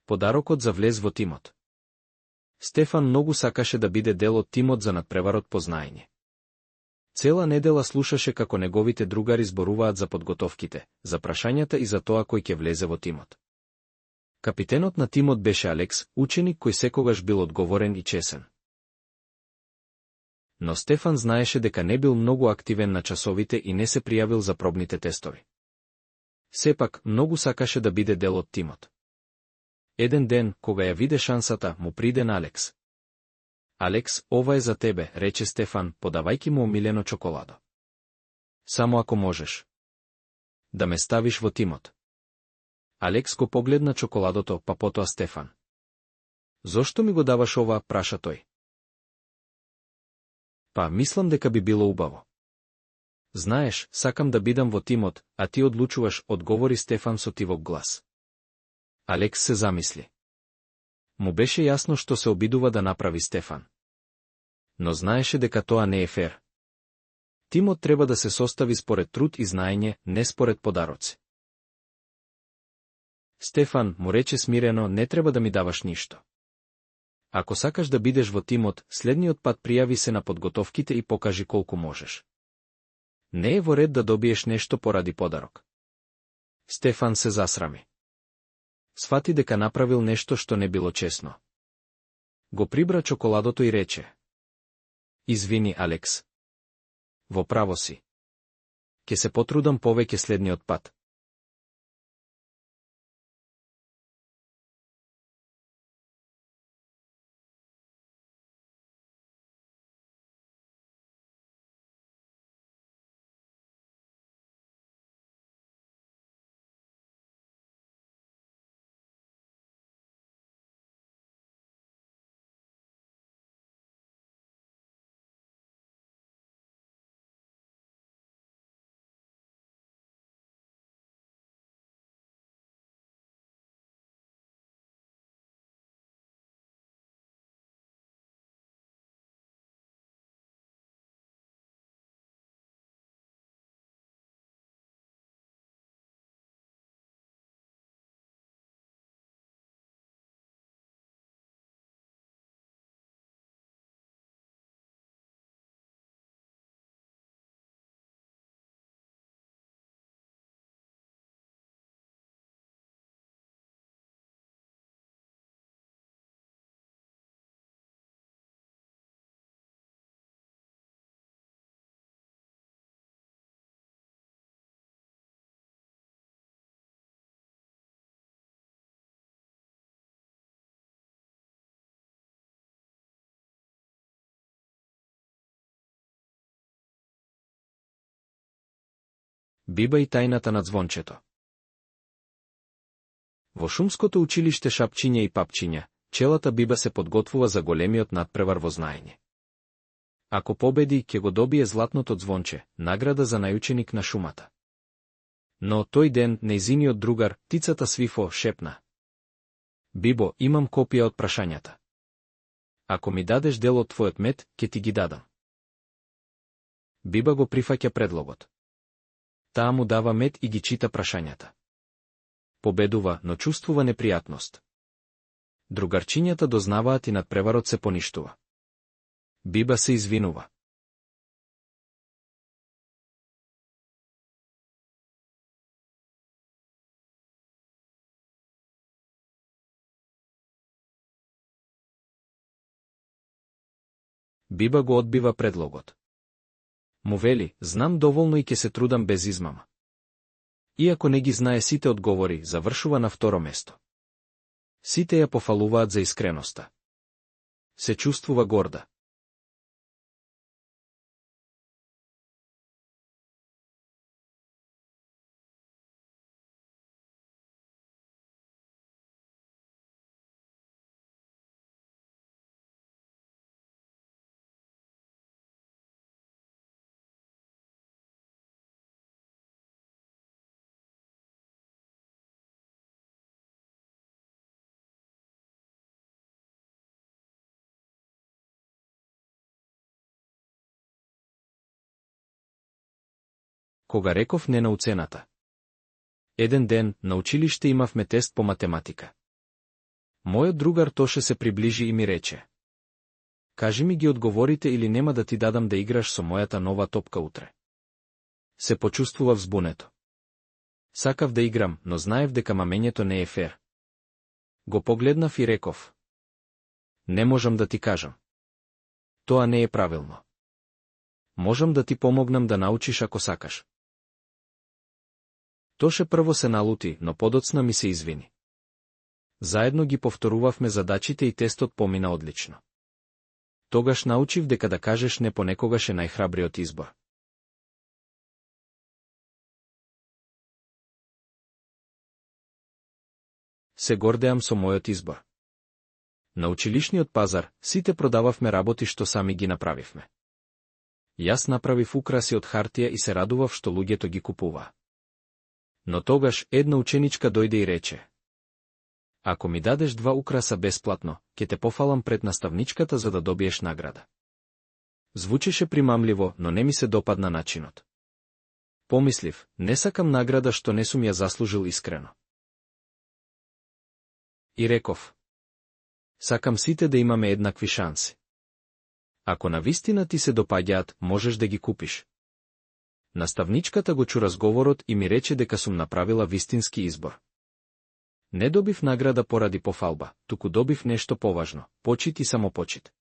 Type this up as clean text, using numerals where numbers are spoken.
Подарокот за влез во тимот. Стефан многу сакаше да биде дел од тимот за надпреварот по знаење. Цела недела слушаше како неговите другари зборуваат за подготовките, за прашањата и за тоа кој ќе влезе во тимот. Капитенот на тимот беше Алекс, ученик кој секогаш бил одговорен и чесен. Но Стефан знаеше дека не бил многу активен на часовите и не се пријавил за пробните тестови. Сепак, многу сакаше да биде дел од тимот. Еден ден, кога ја виде шансата, му приде на Алекс. Алекс, ова е за тебе, рече Стефан, подавајки му омилено чоколадо. Само ако можеш. Да ме ставиш во тимот. Алекс го погледна чоколадото, па потоа Стефан. Зошто ми го даваш ова, праша тој. Па, мислам дека би било убаво. Знаеш, сакам да бидам во тимот, а ти одлучуваш, одговори Стефан со тивок глас. Алекс се замисли. Му беше јасно што се обидува да направи Стефан. Но знаеше дека тоа не е фер. Тимот треба да се состави според труд и знаење, не според подароци. Стефан, му рече смирено, не треба да ми даваш ништо. Ако сакаш да бидеш во тимот, следниот пат пријави се на подготовките и покажи колку можеш. Не е во ред да добиеш нешто поради подарок. Стефан се засрами. Сфати дека направил нешто што не било чесно. Го прибра чоколадото и рече. Извини, Алекс. Во право си. Ке се потрудам повеќе следниот пат. Биба и тајната на звончето. Во шумското училиште Шапчиња и Папчиња, пчелата Биба се подготвува за големиот надпревар во знаење. Ако победи, ќе го добие златното звонче, награда за најученик на шумата. Но тој ден нејзиниот другар, птицата Свифо, шепна. Бибо, имам копија од прашањата. Ако ми дадеш дел од твојот мед, ќе ти ги дадам. Биба го прифаќа предлогот. Таа му дава мед и ги чита прашањата. Победува, но чувствува непријатност. Другарчињата дознаваат и надпреварот се поништува. Биба се извинува. Биба го одбива предлогот. Му вели, знам доволно и ќе се трудам без измама. Иако не ги знае сите одговори, завршува на второ место. Сите ја пофалуваат за искреноста. Се чувствува горда. Кога реков не на уцената. Еден ден, на училиште имавме тест по математика. Мојот другар Тоше се приближи и ми рече: кажи ми ги одговорите или нема да ти дадам да играш со мојата нова топка утре. Се почувствував збунето. Сакав да играм, но знаев дека мамењето не е фер. Го погледнав и реков: не можам да ти кажам. Тоа не е правилно. Можам да ти помогнам да научиш ако сакаш. Тоше прво се налути, но подоцна ми се извини. Заедно ги повторувавме задачите и тестот помина одлично. Тогаш научив дека да кажеш не понекогаш е најхрабриот избор. Се гордеам со мојот избор. На училишниот пазар сите продававме работи што сами ги направивме. Јас направив украси од хартија и се радував што луѓето ги купуваа. Но тогаш една ученичка дојде и рече: ако ми дадеш 2 украса бесплатно, ќе те пофалам пред наставничката за да добиеш награда. Звучеше примамливо, но не ми се допадна начинот. Помислив, не сакам награда што не сум ја заслужил искрено. И реков: сакам сите да имаме еднакви шанси. Ако навистина ти се допаѓаат, можеш да ги купиш. Наставничката го чу разговорот и ми рече дека сум направила вистински избор. Не добив награда поради пофалба, туку добив нешто поважно, почит и самопочит.